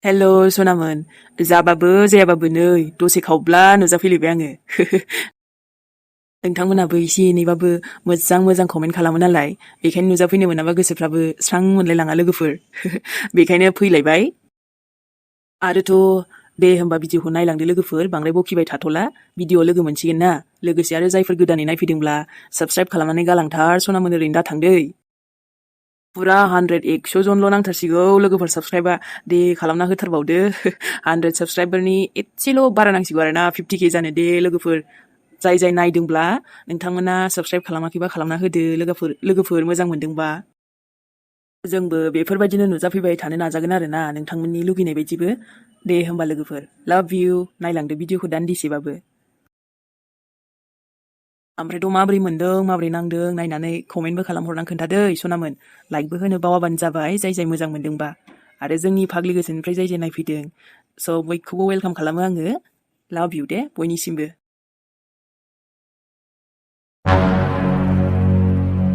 हेल' सनामोन जाबाबो जायाबाबो नै दसे खावब्ला नुजाफैलायबाय आङो नोंथांमोनाबो एसे एनैबाबो मोजां मोजां कमेन्ट खालामो नालाय बेखायनो नुजाफैनो मोनाबा गोसोफ्राबो स्रां मोनलायलाङा लोगोफोर बेखायनो फैलायबाय आरोथ' दे होमबा भिडिअखौ नायलांदो लोगोफोर बांद्राय बखिबाय थाथ'ला भिडिअ लोगो मोनसिगोन ना लोगोसे आरो जायफोर गोदानै नायफैदोंब्ला साबस्क्राइब खालामनानै गालांथार सनामोन ओरैनो दा थांदै पुरा 100 जनल' नांथारसिगौ लोगोफोर साबस्क्राइबा दे खालामना होथारबावदो 100 साबस्क्राइबारनि एसेल' बारा नांसिगौ आरोना 50k जानो दे लोगोफोर जाय नायदोंब्ला नोंथांमोना साबस्क्राइब खालामाखैबा खालामना होदो लोगोफोर मोजां मोनदोंबा जोंबो बेफोरबायदिनो नुजाफैबाय थानो नाजागोन आरोना नोंथांमोननि लुगैनाय बायदिबो दे होमबा लोगोफोर लाभ इउ नायलांदो भिडिअखौ दान्दिसेबाबो ओमफ्रायथ' माबोरै मोनदों माबोरै नांदों नायनानै कमेन्टबो खालामहरनानै खोन्थादै सनामोन लाइकबो होनो बावाबानो जाबाय जाय मोजां मोनदोंबा आरो जोंनि फाग्लिगोसनिफ्राय जाय नायफैदों स' बयखौबो वेलकाम खालामो आङो लाभ इउ दे बयनिसिमबो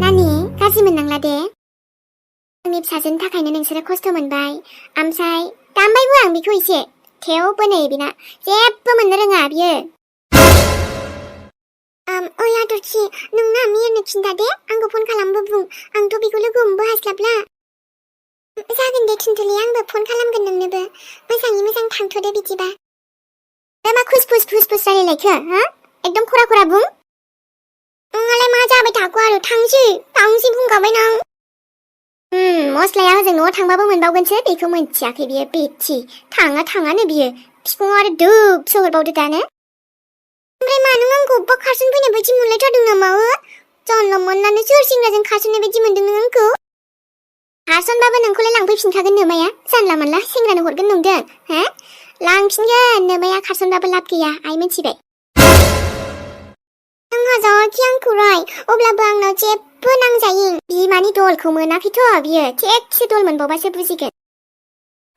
नानि गाज्रि मोननांला दे आंनि फिसाजोनि थाखायनो नोंसोरो खस्थ' मोनबाय ओमफ्राय दामबायबो आं बेखौ एसे थेवबो नै बिना जेबो मोननो रोङा बियो ओइ आदरखि नोंना मिरनो खिन्था दे आंखौ फन खालामबो बुं आंथ' बेखौ लोगो हमबो हास्लाबला जागोन दे थिनथुलि आंबो फन खालामगोन नोंनोबो मोजाङै मोजां थांथ'दो बिदिबा मा खुस रायलायलायखो हा एकदम खरा बुं नोंहालाय मा जाबाय थाखो आरो थांसै बुंखाबाय नों मस्लाया हजों न'आव थांबाबो मोनबावगोनसो बेखौ मोनथियाखै बियो बेथि थाङानो बियो बिफाङाव आरो दोब सोहरबावदो दानो ओमफ्राय मा नों आंखौ अब्बा खारसन फैनाय बायदि मोनलायथारदों नामा जानला मोनलानो सोर सेंग्राजों खारसननाय बायदि मोनदों नों आंखौ खारसनबाबो नोंखौलाय लांफैफिनखागोन नोमाया जानला मोनला सेंग्रानो हरगोन नंदों हा लांफिनगोन नोमाया खारसनबाबो लाब गैया आइ मिथिबाय नों हाजारखि आंखौ राय अब्लाबो आंनाव जेबो नांजायै बिमानि दलखौ मोनाखैथ' बियो थिगसे दल मोनबावबासो बुजिगोन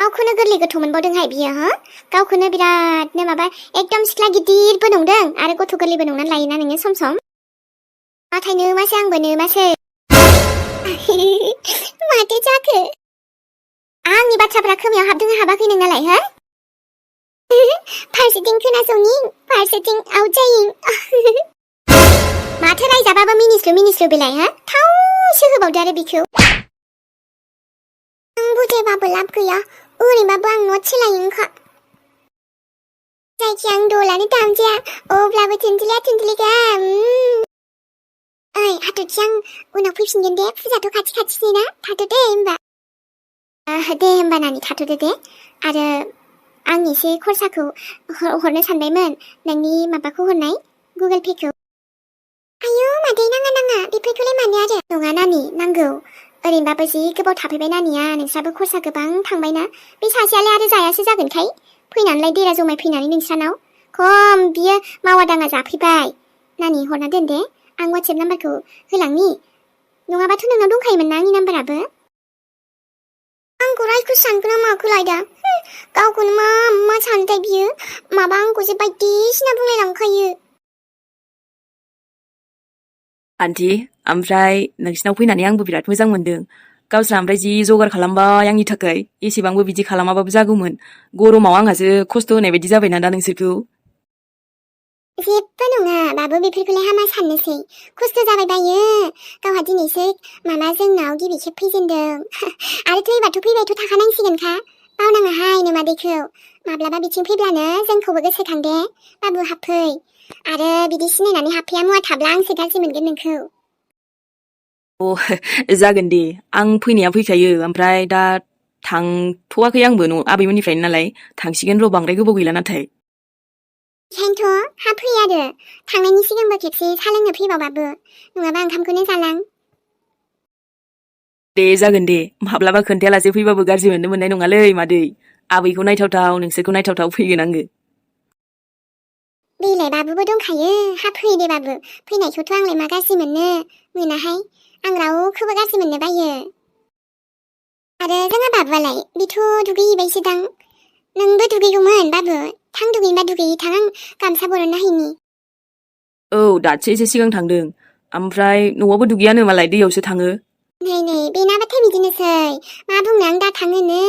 गावखौनो गोरलै गोथौ मोनबावदोंहाय बियो हा गावखौनो बिरादनो माबा एकदम सिख्ला गिदिरबो नंदों आरो गथ' गोरलैबो नंनानै लायोना नोङो सम नाथाय नोमासो आंबो नोमासो माथो जाखो आंनि बाथ्राफ्रा खोमायाव हाबदों हाबाखै नोंनालाय हो फारसेथिं खोनासङि फारसेथिं आवजायिं माथो रायजाबाबो मिनिस्लु बेलाय हा थावसो होबावदो आरो बिखौ आं बुजायबाबो लाब गैया ओरैबाबो आं न'आव सोलायोनोखा जायखिया आं दलानो दामजाया अब्लाबो थिनथुलिखा ओइ हाथरखि आं उनाव फैफिनगोन दे फुजाथ' खाथिसै ना थाथ'दे होमबा दे होमबा नानि थाथ'दो दे आरो आं एसे खरसाखौ हरनो सानबायमोन नोंनि माबाखौ हरनाय गुगोल पेखौ आयौ मादै नाङा बेफोरखौलाय मानो आरो नङा नानि नांगौ ओरैनोबाबो जि गोबाव थाफैबाय नानिया नोंस्राबो खरसा गोबां थांबायना बे सासेयालाय आरो जायासो जागोनखाय फैनानैलाय देरा जमाय फैनानै नोंस्रानाव खम बियो मावा दाङा जाफैबाय नानि हरना दोन दे आं वाट्सएप नाम्बारखौ होलांनि नङाबाथ' नोंनाव दंखायोमोन ना आंनि नाम्बाराबो आंखौ रायखौ सानखो ना माखौ लायदा गावखौनो मा सानथाय बियो माबा आंखौसो बायदिसिना बुंलायलांखायो आन्टी ओमफ्राय नोंसिनाव फैनानै आंबो बिराद मोजां मोनदों गावस्रा ओमफ्राय जि जगार खालामबाय आंनि थाखाय एसेबांबो बिदि खालामाबाबो जागौमोन गरमाव आंहासो खस्थ' होनाय बायदि जाबायना दा नोंसोरखौ जेबो नङा बाबु बेफोरखौलाय हामा साननोसै खस्थ' जाबाय बायो गावहा दिनैसो जोंनाव गिबि खेब फैजेनदों आरो फैबाथ' थाखानांसिगोनखा बावनाङाहाय नोमादैखौ माब्लाबा बिथिं फैब्लानो जोंखौबो गोसोखां दे बाबु हाबफै आरो बिदि सिनायनानै हाबफैया मुवा थाब्ला आंसो गाज्रि मोनगोन नोंखौ जागोन दे आं फैनाया फैखायो ओमफ्राय दा थांथ'वाखै आंबो आबैमोननिफ्रायनो नालाय थांसिगोन र' बांद्राय गोबाव गैला नाथाय बेखायनोथ' हा फै आरो थांनायनि सिगांबो खेबसे सा लोंनो फैबावबाबो नङाबा ओंखामखौनो जालां दे जागोन दे माब्लाबा खोन्थायालासे फैबाबो गाज्रि मोननाय नङालै मादै आबैखौ नायथावथाव नोंसोरखौ नायथावथाव फैगोन आङो बेलाय बाबुबो दंखायो हा फै दे बाबु फैनायखौथ' आंलाय मा गाज्रि मोनाहाय आं रावखौबो गाज्रि मोननो बायो आरो जोंहा बाबुआलाय बेथ' दुगैहैबायसोदां नोंबो दुगैगौमोन बाबु थां दुगैनोबा दुगैहैथां आं गामसा बरनना हैनि औ दासो एसे सिगां थांदों ओमफ्राय न'आवबो दुगैयानो मालाय दैयावसो थाङो नै बेनाबाथाय बिदिनोसै मा बुंनो आं दा थाङोनो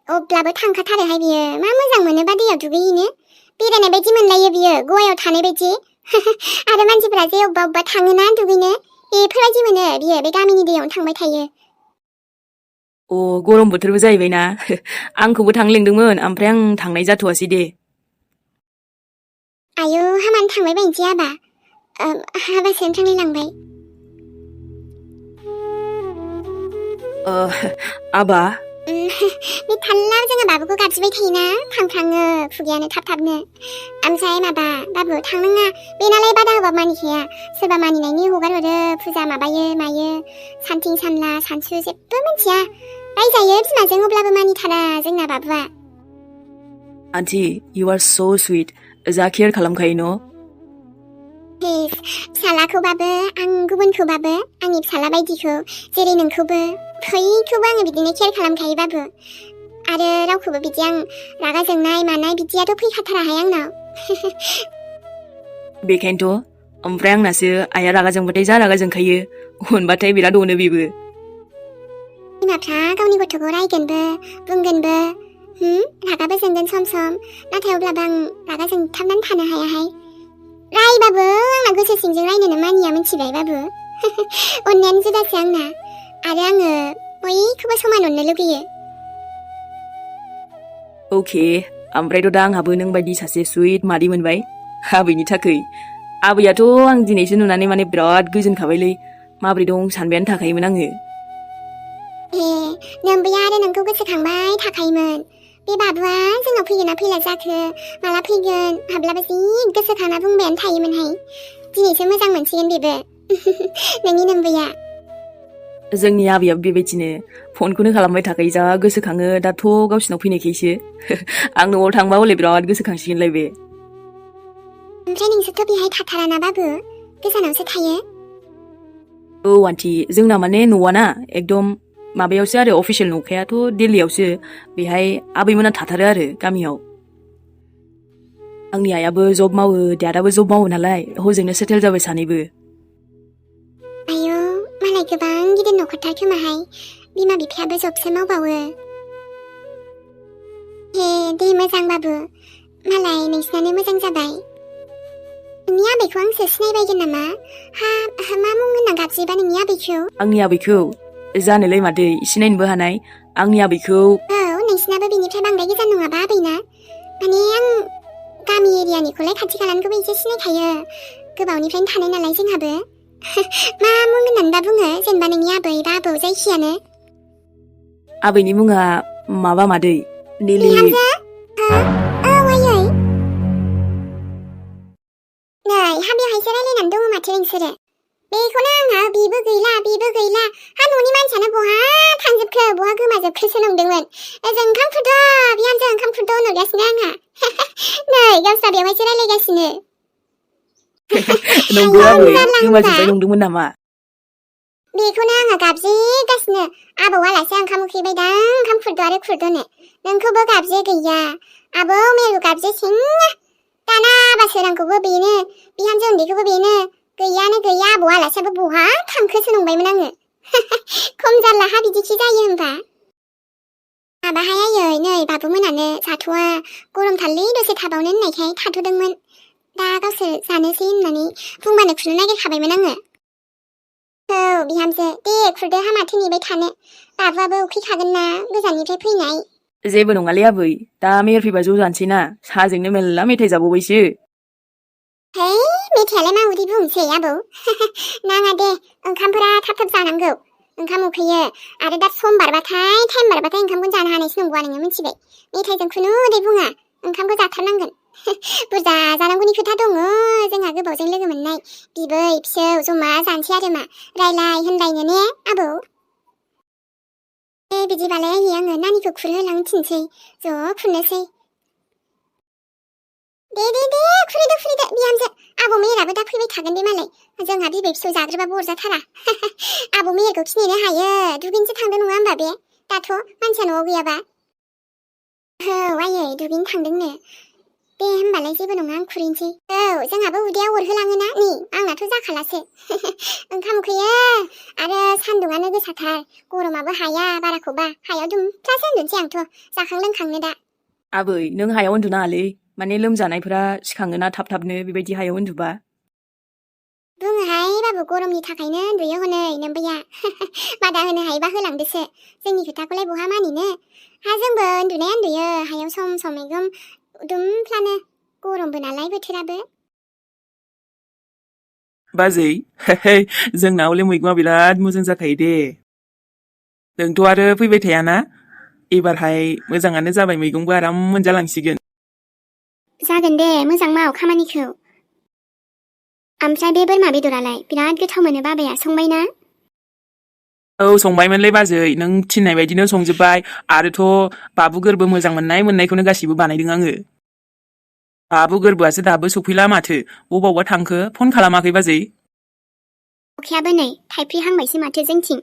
अब्लाबो थांखाथारोहाय बियो मा मोजां मोनोबा दैयाव दुगैहैनो बेरायनाय बायदि मोनलायो बियो गवायाव थानाय बायदि आरो मानसिफोरा जे अबबा अबबा थाङोना दुगैनो बेफोरबायदि मोनो बियो बे गामिनि दैयावनो थांबाय थायो अ गरम बोथोरबो जाहैबायना आंखौबो थांनो लिंदोंमोन ओमफ्राय आं थांनाय जाथ'वासै दे आयौ हामानो थांबाय बायनोसै आबा हाबासो थांलाय लांबाय आबा बे थाल्ला जोङो बाबुखौ गाबज्रिबाय थायोना थांफ्राङो खुगायानो थाब थाबनो ओमफ्राय माबा बाबु थांनाङा बेनालाय बादा होबा मानिखाया सोरबा मानिनायनि हगार हरो फुजा माबायो मायो सानथिं सानला सानसु जेबो मिथिया रायजायो बिमाजों अब्लाबो मानिथारा जोंना बाबुआ aunty you are so sweet जा केयार खालामखायो न' फिसालाखौबाबो आं गुबुनखौबाबो आंनि फिसाला बायदिखौ जेरै नोंखौबो बयखौबो आङो बिदिनो केयार खालामखायो बाबु आरो रावखौबो बिदि आं रागा जोंनाय मानाय बिदियाथ' फैखाथाराहाय आंनाव बेखायनोथ' ओमफ्राय आंनासो आइया रागा जोंबाथाय जा रागा जोंखायो अनबाथाय बिराद अनो बेबो बिमाफ्रा गावनि गथ'खौ रायगोनबो बुंगोनबो रागाबो जोंगोन सम सम नाथाय अब्लाबो आं रागा जोंथाबनानै थानो हायाहाय रायबाबो आंना गोसो सिंजों रायनोनो मानिया मिथिबाय बाबु अननायानो जुदासो आंना आरो आङो बयखौबो समान अननो लुगैयो अके ओमफ्रायथ' दा आंहाबो नों बायदि सासे सुइट मादै मोनबाय आबैनि थाखै आबैयाथ' आं दिनैसो नुनानै माने बिराद गोजोनखाबायलै माब्रै दं सानबायानो थाखायोमोन आङो नोमबैया आरो नोंखौ गोसोखांबाय थाखायोमोन बे बाबुआ जोंनाव फैगोन ना फैला जाखो माला फैगोन माब्लाबा जि गोसोखांना बुंबायानो थायोमोनहाय दिनैसो मोजां मोनसिगोन बेबो नोंनि नोमबैया जोंनि आबैयाबो बेबायदिनो फनखौनो खालामबाय थाखायो जा गोसोखाङो दाथ' गावसिनाव फैनायखायसो आं न'आव थांबा हले बिराद गोसोखांसिगोनलाय बे ओमफ्राय नोंसोरथ' बेहाय थाथाराना बाबु गोजानावसो थायो औ आन्टी जोंना माने न'आना एकदम माबायावसो आरो अफिसियेल न'खायाथ' दिल्लीयावसो बेहाय आबैमोना थाथारो आरो गामियाव आंनि आइयाबो जब मावो दादाबो जब मावो नालाय हजोंनो सेटेल जाबाय सानैबो आयौ मालाय गोबां गिदिर न'खरथार खोमाहाय बिमा बिफायाबो जबसो मावबावो दे मोजां बाबु मालाय नोंसिनानो मोजां जाबाय नोंनि आबैखौ आंसो सिनायबायगोन नामा मा मुं होनना गाबज्रियोबा नोंनि आबैखौ आंनि आबैखौ जानोलै मादै सिनायनोबो हानाय आंनि आबैखौ औ नोंसिनाबो बेनिफ्राय बांद्राय गोजान नङाबा आबैना माने आं गामि एरियानिखौलाय खाथि खालानिखौबो एसे सिनायखायो गोबावनिफ्रायनो थानाय नालाय जोंहाबो मा मुं होननानैबा बुङो जेनेबा नोंनि आबै बा आबौ जायखियानो आबैनि मुङा माबा मादै नेलि बिहामजो औ आयै नै हाबायावहायसो रायलायनानै दङ माथो नोंसोरो बेखौनो आंहा बेबो गैला न'नि मानसियानो बहा थांजोबखो बहा गोमाजोबखोसो नंदोंमोन ओजों ओंखाम खुरद' बिहामजो ओंखाम खुरद' होनहरगासिनो आंहा नै गावस्रा बेवहायसो रायलायगासिनो नंगौ आबै गोमाजोबबाय नंदोंमोन नामा बेखौनो आङो गाबज्रिगासिनो आबौ आलासि ओंखाम उखैबायदां ओंखाम खुरद' आरो खुरद'नो नोंखौबो गाबज्रि गैया आबौ मेरु गाबज्रिसिं दाना आबासो रांखौबो बेनो बिहामजो उन्दैखौबो बेनो गैयानो गैया आबौ आलासियाबो बहा थांखोसो नंबायमोन आङो खम जारलाहा बिदिखि जायो होनबा माबाहाय आयै नै बाबुमोनानो जाथ'वा गरमथारलै दसे थाबावनो होननायखाय थाथ'दोंमोन दा गावसोर जानोसै होननानै बुंबानो खुरनो नागिरखाबायमोन आङो औ बिहामजो दे खुरदो हामाथो नेबाय थानो बाबुआबो उखैखागोन ना गोजाननिफ्राय फैनाय जेबो नङालै आबै दा मेयर फैबा ज' जानोसै ना साहाजोंनो मेरला मेथाइ जाबावबायसो है मेथाइयालाय मा उदै बुंसै आबौ नाङा दे ओंखामफोरा थाब थाब जानांगौ ओंखाम उखैयो आरो दा सम बारबाथाय टाइम बारबाथाय ओंखामखौनो जानो हानायसो नंगौआ नोङो मिथिबाय मेथाइजों खुनु उदै बुङा ओंखामखौ जाथारनांगोन बुरजा जानांगौनि खोथा दङ जोंहा गोबावजों लोगो मोननाय बिबै फिसौ जमा जानोसै आरो मा रायलाय होनलायनो ने आबौ बिदिबालाय आङो नानिखौ खुरहोलांनो थिनसै ज' खुरनोसै दे खुरैदो बिहामजो आबौ मेहेराबो दा फैबाय थागोन दे मालाय जोंहा बिबै फिसौ जाग्रोबाबो अरजाथारा आबौ मेहेरखौ खिनेनो हायो दुगैनोसो थांदों नङा होमबा बे दाथ' मानसिया न'आव गैयाबा औ आयै दुगैनो थांदोंनो दे होमबालाय जेबो नङा आं खुरैनोसै जोंहाबो उदैयाव अरहोलाङोना नै आंनाथ' जाखालासो ओंखाम उखैयो आरो सान्दुङानो गोसाथार गरमाबो हाया बाराखौबा हायाव दुमफ्रासो उन्दुनोसै आंथ' जाखां लोंखांनो दा आबै नों हायाव उन्दुनाङालै माने लोमजानायफोरा सिखाङोना थाब थाबनो बेबायदि हायाव उन्दुबा बुङोहाय बाबु गरमनि थाखायनो उन्दुयो हनै नोमबैया बादा होनो हायोबा होलांदोसो जोंनि खोथाखौलाय बहा मानिनो हा जोंबो उन्दुनाया उन्दुयो हायाव सम सम एकदम दुमफ्लानो गरमबो नालाय बोथोराबो बाजै जोंना हले मैगङा बिराद मोजां जाखायो दे नोंथ' आरो फैबाय थायाना एबारहाय मोजाङानो जाबाय मैगंबो आराम मोनजालांसिगोन जागोन दे मोजां माव खामानिखौ ओमफ्राय बे बोरमा बेदरालाय बिराद गोथाव मोनो बाबाया संबायना औ संबायमोनलै बाजै नों थिननाय बायदिनो संजोब्बाय आरोथ' बाबु गोरबो मोजां मोननायखौनो गासिबो बानायदों आङो बाबु गोरबोआसो दाबो सफैला माथो बबावबा थांखो फन खालामाखै बाजै अखायाबो नै थाइफ्रिहांबायसो माथो जोंथिं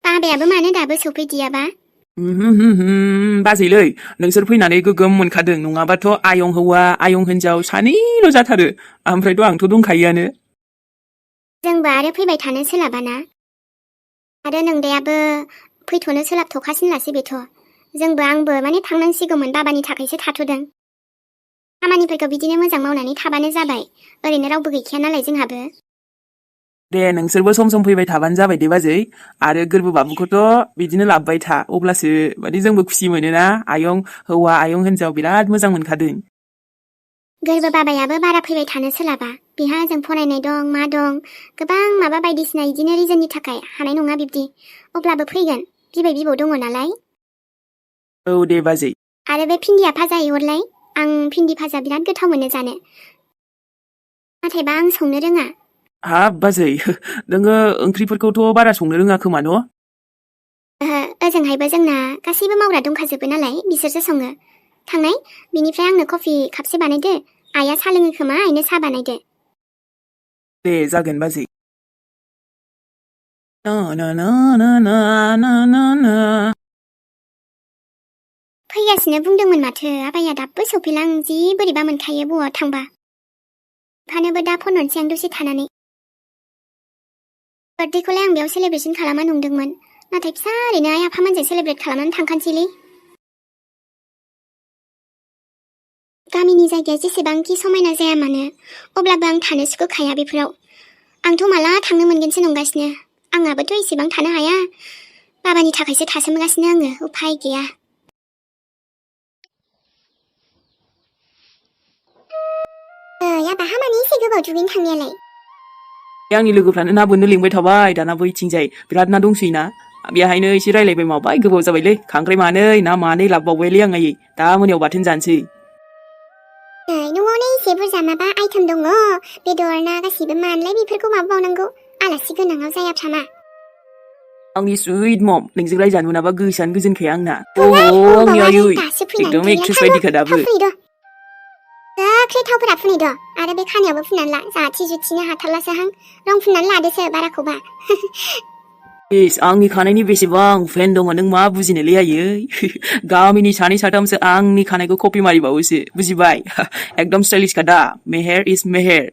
बाबायाबो मानो दाबो सफैदियाबा बाजैलै नोंसोर फैनानै गोगोम मोनखादों नङाबाथ' आयं हौवा आयं हिनजाव सानैल' जाथारो ओमफ्रायथ' आंथ' दंखायोआनो जोंबो आरो फैबाय थानो सोलाबाना आरो नोंदायाबो फैथ'नो सोलाबथ'खासिनलासो बेथ' जोंबो आंबो माने थांनांसिगौमोन बाबानि थाखायसो थाथ'दों खामानिफोरखौ बिदिनो मोजां मावनानै थाबानो जाबाय ओरैनो रावबो गैखाया नालाय जोंहाबो दे नोंसोरबो सम सम फैबाय थाबानो जाबाय दे बाजै आरो गोरबो बाबुखौथ' बिदिनो लाबोबाय था अब्लासो माने जोंबो खुसि मोनोना आयं हौवा आयं हिनजाव बिराद मोजां मोनखादों गोरबो बाबायाबो बारा फैबाय थानो सोलाबा बिहा ओजों फरायनाय दं मा दं गोबां माबा बायदिसिना इदिनो रिजननि थाखाय हानाय नङा बिब्दि अब्लाबो फैगोन बिबै बिबौ दङ नालाय औ दे बाजै आरो बे भिन्दिया भाजा एवहरलाय आं भिन्दि भाजा बिराद गोथाव मोनो जानो नाथायबा आं संनो रोङा हाब बाजै नोङो ओंख्रिफोरखौथ' बारा संनो रोङा खोमा न' ओजोंहायबो जोंना गासैबो मावग्रा दंखाजोबो नालाय बिसोरसो सङो थांनाय बिनिफ्राय आंनो कफि कापसे बानायदो आइया साहा लोङो खोमा आइनो साहा बानायदो दे जागोन बाजै ना ना ना ना ना ना ना ना फैगासिनो बुंदोंमोन माथो आबाया दाबो सफैला आं जि बोरैबा मोनखायो ब'आव थांबा फानोबो दा फन हरनोसै आं दसे थानानै बार्थडेखौलाय आं बेयाव सेलेब्रेसन खालामा नंदोंमोन नाथाय फिसा ओरैनो आइ आफामोनजों सेलेब्रेट खालामनानै थांखानोसैलै गामिनि जायगाया जेसेबांखि समायना जाया मानो अब्लाबो आं थानो सुखुखाया बेफोराव आंथ' माला थांनो मोनगोनसो नंगासिनो आंहाबोथ' एसेबां थानो हाया बाबानि थाखायसो थासोमगासिनो आङो उफाय गैया आबा माने एसे गोबाव दुगैनो थांनायालाय आंनि लोगोफ्रानो ना बोननो लिंबाय थाबाय दाना बैथिंजाय बिराद ना दंसैना बेहायनो एसे रायलायबाय माबाय गोबाव जाबायलै खांख्राइ मानै ना मानै लाबोबावबायलै आं आयै दा मोनायाव बाथोन जानोसै न'आवनो एसे बुरजा माबा आइटेम दङ बेदर ना गासिबो मानलाय बेफोरखौ माबाबावनांगौ आलासि गोनाङाव जायाफ्रामा आंनि सुइट मम नोंजों रायजानो मोनाबा गोसोआनो गोजोनखाया आंना आंनि आयै एकदम एक्ट्रेस बायदिखा दाबो थावफोरा फुनै आरो बे खानायावबो फुननानै ला जाथि जुथिनो हाथारलासोहां रं फुननानै लादोसो बाराखौबा इस आंनि खानायनि बेसेबां फेन दङ नों मा बुजिनोलै आयै गामिनि सानै साथामसो आंनि खानायखौ कपि मारिबावोसो बुजिबाय एकदम स्टाइलिशखा दा मेहेर इज मेहेर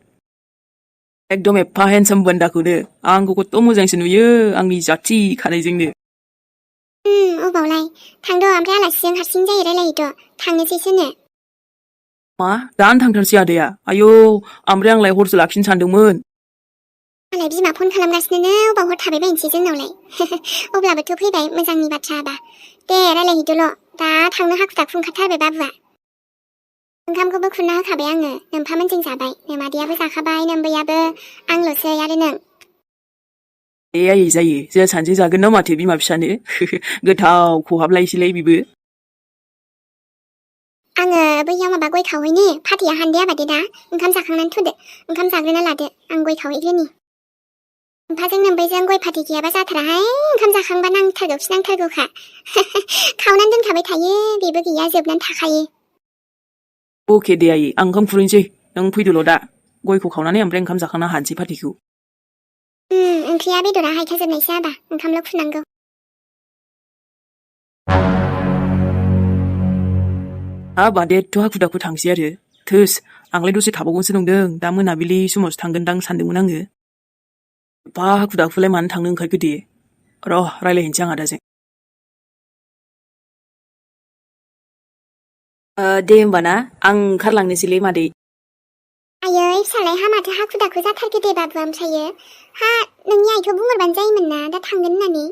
एकदम एफा हेन्डसाम बन्दाखौनो आंखौ खथ' मोजांसो नुयो आंनि जाथि खानायजोंनो अबावलाय थांद' ओमफ्राय आलासिजों हारसिं जायो रायलायोथ' थांनोसैसोनो मा दानो थांथारसै आदाया आयौ ओमफ्राय आंलाय हरसो लाखिनो सानदोंमोन मालाय बिमा फन खालामगासिनो अबाव हर थाबाय बायनोसै जोंनावलाय अब्लाबोथ' फैबाय मोजांनि बाथ्रा आबा दे रायलायहैदोल' दा थांनो हाखु दाखु ओंखारथारबाय बाबुआ ओंखामखौबो खुरना होखाबाय आङो नोम्फामोनजों जाबाय नोमादैयाबो जाखाबाय नोम्बैयाबो आंल'सै आरो नों ए आयै जायो जोंहा सानैजों जागोन ना माथो बिमा फिसानो गोथाव खहाबलायसैलाय बेबो आङो बैयाव माबा गय खावहैनि फाथैया हानदे आबादे दा ओंखाम जाखांनानै थुदो ओंखाम जाग्रोना लादो आं गय खावहैग्रोनि नोम्फाजों नोम्बैजों गय फाथै गैयाबा जाथाराहाय ओंखाम जाखांबा नांथारगौखा खावनानै दोनखाबाय थायो बेबो गैया जोबनानै थाखायो अके दे आयै आं ओंखाम खुरैनोसै नों फैदोल' दा गयखौ खावनानै ओमफ्राय ओंखाम जाखांना हानसै फाथैखौ ओंख्रिया बेदरा हायखाजोबनायसो आबा ओंखामल' खुरनांगौ हाबा दे थ' हाखु दाखु थांसै आरो थोस आंलाय दसे थाबावगोनसो नंदों दा मोनाबिलि समावसो थांगोनदां सानदोंमोन आङो बा हाखु दाखुलाय मानो थांनो ओंखारखो दे र' रायलायहैनोसै आं आदाजों दे होमबाना आं ओंखारलांनोसैलै मादै आयै फिसालाय हा माथो हाखु दाखु जाथारखो दे बाबु ओमफ्रायो हा नोंनि आइखौ बुंहरबानो जायोमोन ना दा थांगोन होननानै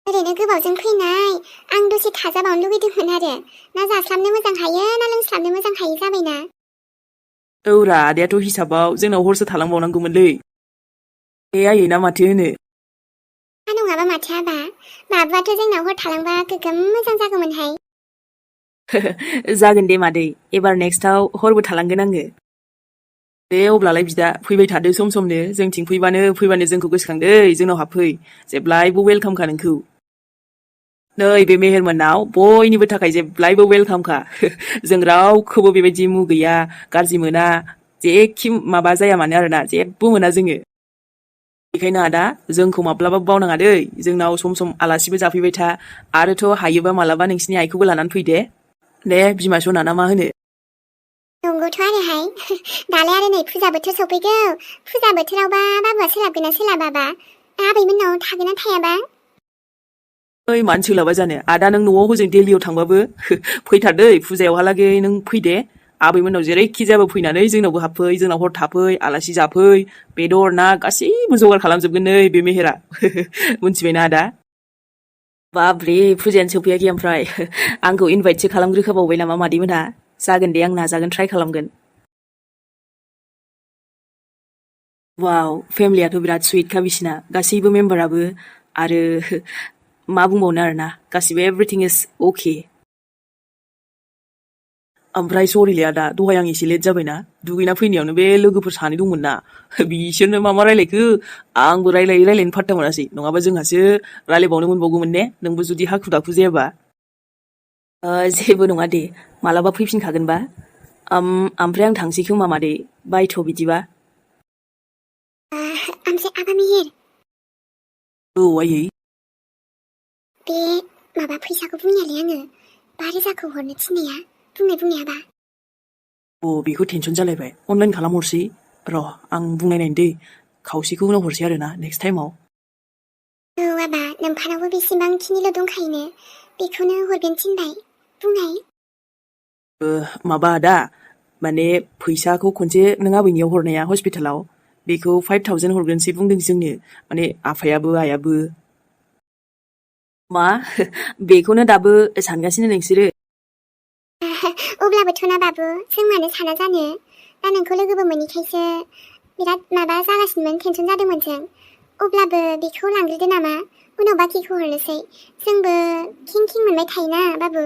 ओरैनो गोबावजों फैनाय आं दसे थाजाबावनो लुगैदोंमोन आरो ना जास्लाबनो मोजां हायो ना लोंस्लाबनो मोजां हायो जाबायना औरा आदायाथ' हिसाबाव जोंनाव हरसो थालांबावनांगौमोनलै आयै ना माथो होनो हा नङाबा माथो आबा बाबुआथ' जोंनाव हर थालांबा गोगोम मोजां जागौमोनहाय जागोन दे मादै एबार नेक्स्टआव हरबो थालांगोन आङो दे अब्लालाय बिदा फैबाय थादो सम समनो जोंथिं फैबानो जोंखौ गोसोखांदै जोंनाव हाबफै जेब्लायबो वेलकामखा नोंखौ नै बे मेहेरमोननाव बयनिबो थाखाय जेब्लायबो वेलकामखा जों रावखौबो बेबायदि मुगैया गाज्रि मोना जेखि माबा जाया मानो आरोना जेबो मोना जोङो बेखायनो आदा जोंखौ माब्लाबाबो बावनाङा दै जोंनाव सम सम आलासिबो जाफैबाय था आरोथ' हायोबा मालाबा नोंसिनि आइखौबो लानानै फै दे बिमा सना ना मा होनो नंगौथ' आरोहाय दालाय आरो नै फुजा बोथोर सफैगौ फुजा बोथोरावबा बाबुआ सोलाबगोन ना सोलाबाबा आबैमोननाव थागोन ना थायाबा ओइ मानो सोलाबा जानो आदा नों न'आव हजों दिल्लीयाव थांबाबो फैथारदै फुजायावहालागै नों फै दे आबैमोननाव जेरैखि जायाबो फैनानै जोंनावबो हाबफै जोंनाव हर थाफै आलासि जाफै बेदर ना गासैबो जगार खालामजोबगोन नै बे मेहेरा मोनथिबायना आदा बाब्रे फुजायानो सफैयाखै ओमफ्राय आंखौ इनभाइटसो खालामग्रोखाबावबाय नामा मादैमोनहा जागोन दे आं नाजागोन ट्राइ खालामगोन वाव फेमिलियाथ' बिराद सुइटखा बिसिना गासैबो मेम्बाराबो आरो मा बुंबावनो आरोना गासिबो एभरिथिं इज अके ओमफ्राय सरिलै आदा दहाय आं एसे लेट जाबायना दुगैना फैनायावनो बे लोगोफोर सानै दंमोन ना बिसोरनो मा रायलायखो आंबो रायलायनो फात्ता मोनासै नङाबा जोंहासो रायलायबावनो मोनबावगौमोन ने नोंबो जुदि हाखु दाखु जायाबा जेबो नङा दे मालाबा फैफिनखागोनबा ओमफ्राय आं थांसै खोमा मादै बायथ' बिदिबा ओमफ्राय आबा मेहेर औ आयै बे माबा फैसाखौ बुंनायालै आङो 5,000खौ हरनो थिननाया बुंनायाबा बेखौ टेनसन जालायबाय अनलाइन खालामहरसै र' आं बुंनायनायनि दै खावसेखौ उनाव हरसै आरोना नेक्स्ट टाइमाव औ आबा नोंफानावबो बेसेबांखिनिल' दंखायोनो बेखौनो हरगोन थिनबाय बुंनाय माबा आदा माने फैसाखौ खनसे नों आबैनियाव हरनाया हस्पिटालाव बेखौ 5,000 हरग्रोनोसै बुंदों जोंनो माने आफायाबो आइयाबो मा बेखौनो दाबो सानगासिनो नोंसोरो अब्लाबोथ' ना बाबु जों मानो साना जानो दा नोंखौ लोगोबो मोनैखायसो बिराद माबा जागासिनोमोन टेनसन जादोंमोन जों अब्लाबो बेखौ लांग्रोदो नामा उनाव बाखिखौ हरनोसै जोंबो खिं मोनबाय थायोना बाबु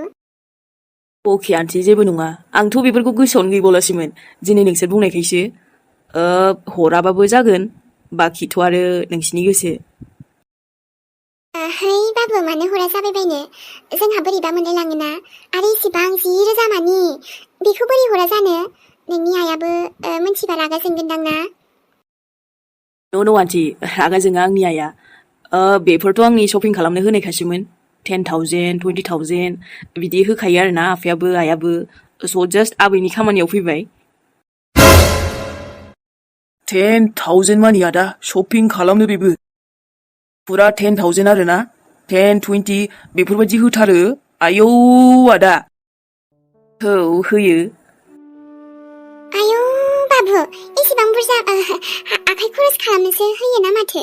अके आन्टि जेबो नङा आंथ' बेफोरखौ गोसोआवनो गैबावलासैमोन दिनै नोंसोर बुंनायखायसो हराबाबो जागोन बाखिथ' आरो नोंसिनि गोसो है बाबु मानो हरा जाबायबायनो जोंहा बोरैबा मोनलायलाङोना आरो इसेबां 10,000 मानि बेखौ बोरै हरा जानो नोंनि आइयाबो मोनथिबा रागा जोंगोनदां ना न' आन्टि रागा जोङा आंनि आइया बेफोरथ' आंनि शपिं खालामनो होनायखासोमोन 10,000 20,000 बिदि होखायो आरोना आफायाबो आइयाबो स' जास्ट आबैनि खामानियाव फैबाय 10,000 मानि आदा शपिं खालामनो बेबो फुरा 10,000 आरोना 10-20 बेफोरबायदि होथारो आयौ आदा औ होयो आयौ बाबु एसेबां बुरजा आखाइ खरस खालामनोसो होयो ना माथो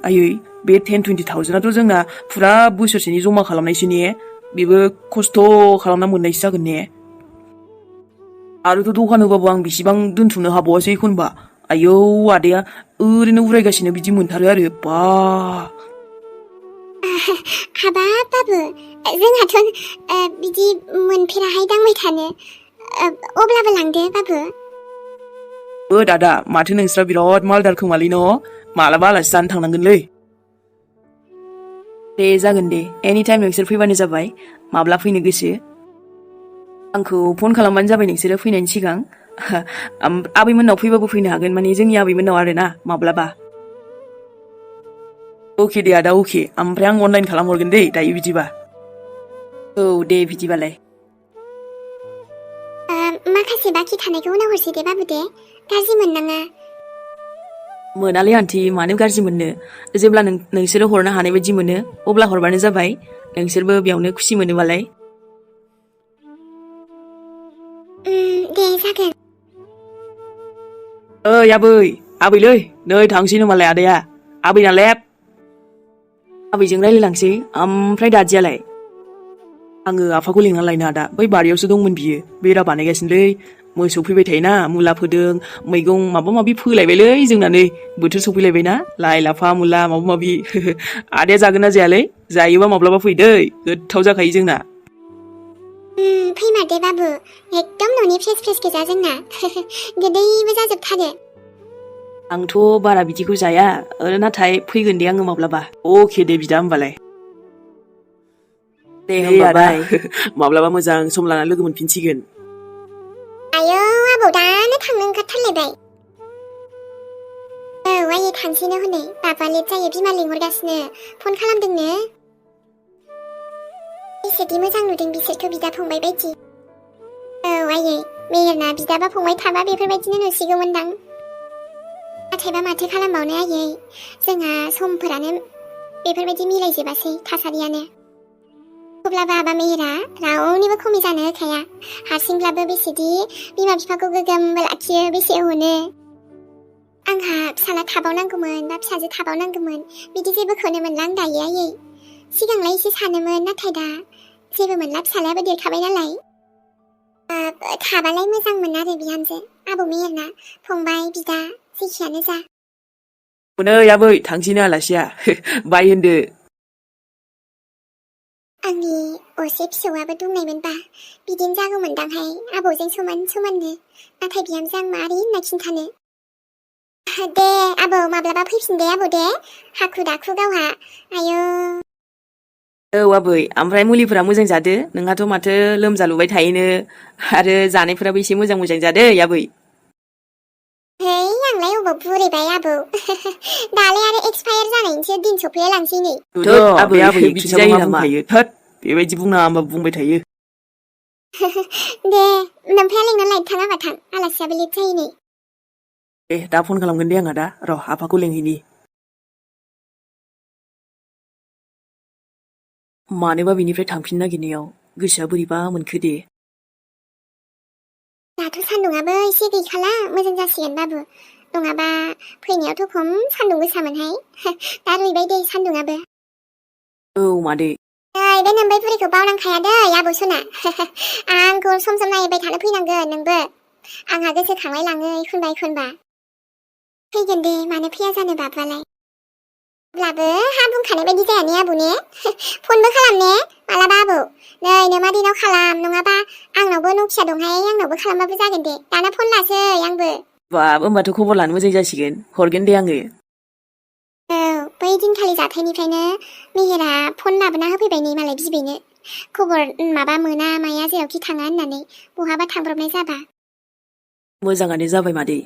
आयै बे 10-20,000आथ' जोंना फुरा बोसोरसेनि जमा खालामनायसो ने बेबो खस्थ' खालामना मोननायसो जागोन ने आरोथ' दखान होबाबो आं बेसेबां दोनथुमनो हाबावासै एखनबा आयौ आदाया ओरैनो उरायगासिनो बिदि मोनथारो आरो बा हाबाब बाबु जोंहाथ' बिदि मोनफेराहाय दांबाय थानो अब्लाबो लांदो बाबु दादा माथो नोंस्रा बिराद मालदार खोमालै न' मालाबा आलासि जानो थांनांगोनलै दे जागोन दे एनि टाइम नोंसोर फैबानो जाबाय माब्ला फैनो गोसो आंखौ फन खालामबानो जाबाय नोंसोरो फैनायनि सिगां आबैमोननाव फैबाबो फैनो हागोन माने जोंनि आबैमोननाव आरोना माब्लाबा अके दे आदा अके ओमफ्राय आं अनलाइन खालामहरगोन दै दायो बिदिबा औ दे बिदिबालाय। माखासे बाखि थानायखौ उनाव हरसै दे बाबु दे, गाज्रि मोननाङा। मोनालै आन्टी, मानो गाज्रि मोननो। जेब्ला नोंसोरो हरनो हानाय बायदि मोनो अब्ला हरबानो जाबाय। नोंसोरबो बेयावनो खुसि मोनोबालाय। दे जागोन। ओइ आबै, आबैलै, नै थांसैनो मालाय आदाया। आबै नालाय आबैजों रायलायलांसै। ओमफ्राय दादियालाय? आङो आफाखौ लिंना लायनो आदा, बै बारियावसो दंमोन बियो, बेरा बानायगासिनोलै। मोसौ फैबाय थायोना, मुला फोदों, मैगं माबा माबि फोलायबायलै जोंना नै, बोथोर सफैलायबायना, लाइ लाफा मुला माबा माबि। आदाया जागोन ना जायालै? जायोबा माब्लाबा फै दै, गोथाव जाखायो जोंना। फैमारदे बाबु, एकदम न'नि फ्रेस फ्रेस गोजा जोंना। गोदैबो जाजोबथारो। आंथ' बारा बिदिखौ जाया, नाथाय फैगोन दे आङो माब्लाबा। अके दे बिदा होमबालाय। दे आदा, माब्लाबा मोजां सम लाना लोगो मोनफिनसिगोन। आयौ आबौ, दानो थांनो ओंखारथारलायबाय। औ आयै, थांसैनो हनै, बाबा लेट जायो, बिमा लिंहरगासिनो, फन खालामदोंनो। बेसेदि मोजां नुदों बिसोरथ' बिदा फंबाय बायदि। औ आयै, मेहेरना बिदाबा फंबाय थाबा बेफोरबायदिनो नुसिगौमोनदां। नाथायबा माथो खालामबावनो आयै, जोंहा समफोरानो बेफोरबायदि मिलायजोबासै, थासारियानो। अब्लाबो आबा मेहेरा रावनिबो खमि जानो होखाया। हारसिंब्लाबो बेसेदि बिमा बिफाखौ गोग्गोमबो लाखियो, बेसे अनो। आंहा फिसाला थाबावनांगौमोन बा फिसाजो थाबावनांगौमोन, बिदि जेबोखौनो मोनला आं दायो आयै। सिगांलाय एसे सानोमोन, नाथाय दा जेबो मोनला, फिसालायाबो देरखाबाय नालाय। थाबालाय मोजांमोन आरो बिहामजो, आबौ मेहेरना, फंबाय बिदा जेखियानो जा। नै आबै, थांसैनो आलासिया, बाय होनदो। आंनि असे फिसौआबो दंनायमोनबा बिदिनो जागौमोनदांहाय, आबौजों समान समाननो। नाथाय बिहामजो, आं मारै होनना खिन्थानो। दे आबौ, माब्लाबा फैफिन दे आबौ दे, हाखु दाखु गावहा। आयौ। औ आबै, ओमफ्राय मुलिफोरा मोजां जादो, नोंहाथ' माथो लोमजालुबाय थायोनो, आरो जानायफोराबो एसे मोजां मोजां जादो आबै। है, आंलाय अबाव बुरिबाय आबौ। दालाय आरो एक्सपायार जानायनिसो दिन सफैलाय लांसै नै। आबै बिदि जायो नामा? थोद, बेबायदि बुंनाङा होनबा बुंबाय थायो। दे, नोमफाया लेंना लायनो थां आबा, थां, आलासियाबो लेट जायो नै। दे, दा फन खालामगोन दे आं आदा, र' आफाखौ लेंहैनि। मानोबा बिनिफ्राय थांफिन नागिरनायाव गोसोआ बोरैबा मोनखो दे। दाथ' सान्दुंआबो एसे गैखाला, मोजां जासिगोन बाबु। नङाबा फैनायावथ' खम सान्दुं गोसामोनहाय। दा रुइबाय दे सान्दुंआबो। औ मादै। नै, बे नोम्बै बुरिखौ बावनांखाया दै आबौ सना। आंखौ सम सम नायबाय थानो फैनांगोन नोंबो। आंहा गोसोखांलाय लाङो एखनबा एखनबा। फैगोन दे, मानो फैया जानो बाबुआलाय। अब्लाबो हा बुंखानाय बायदि जाया ने आबौ ने? फनबो खालाम ने मालाबा आबौ। नै, नोमादैनाव खालाम, नङाबा आंनावबो नकिया दंहाय, आंनावबो खालामबाबो जागोन दे। दाना फन लासै आंबो। बाब, होमबाथ' खबर लानो मोजां जासिगोन, हरगोन दे आङो। औ, बै दिनखालि जाथायनिफ्रायनो मेहेरा फन लाबोना होफैबाय नै मालाय बिबैनो। खबर माबा मोना माया जेरावखि थाङा होननानै, बहाबा थांब्रबनाय जाबा। मोजाङानो जाबाय मादै।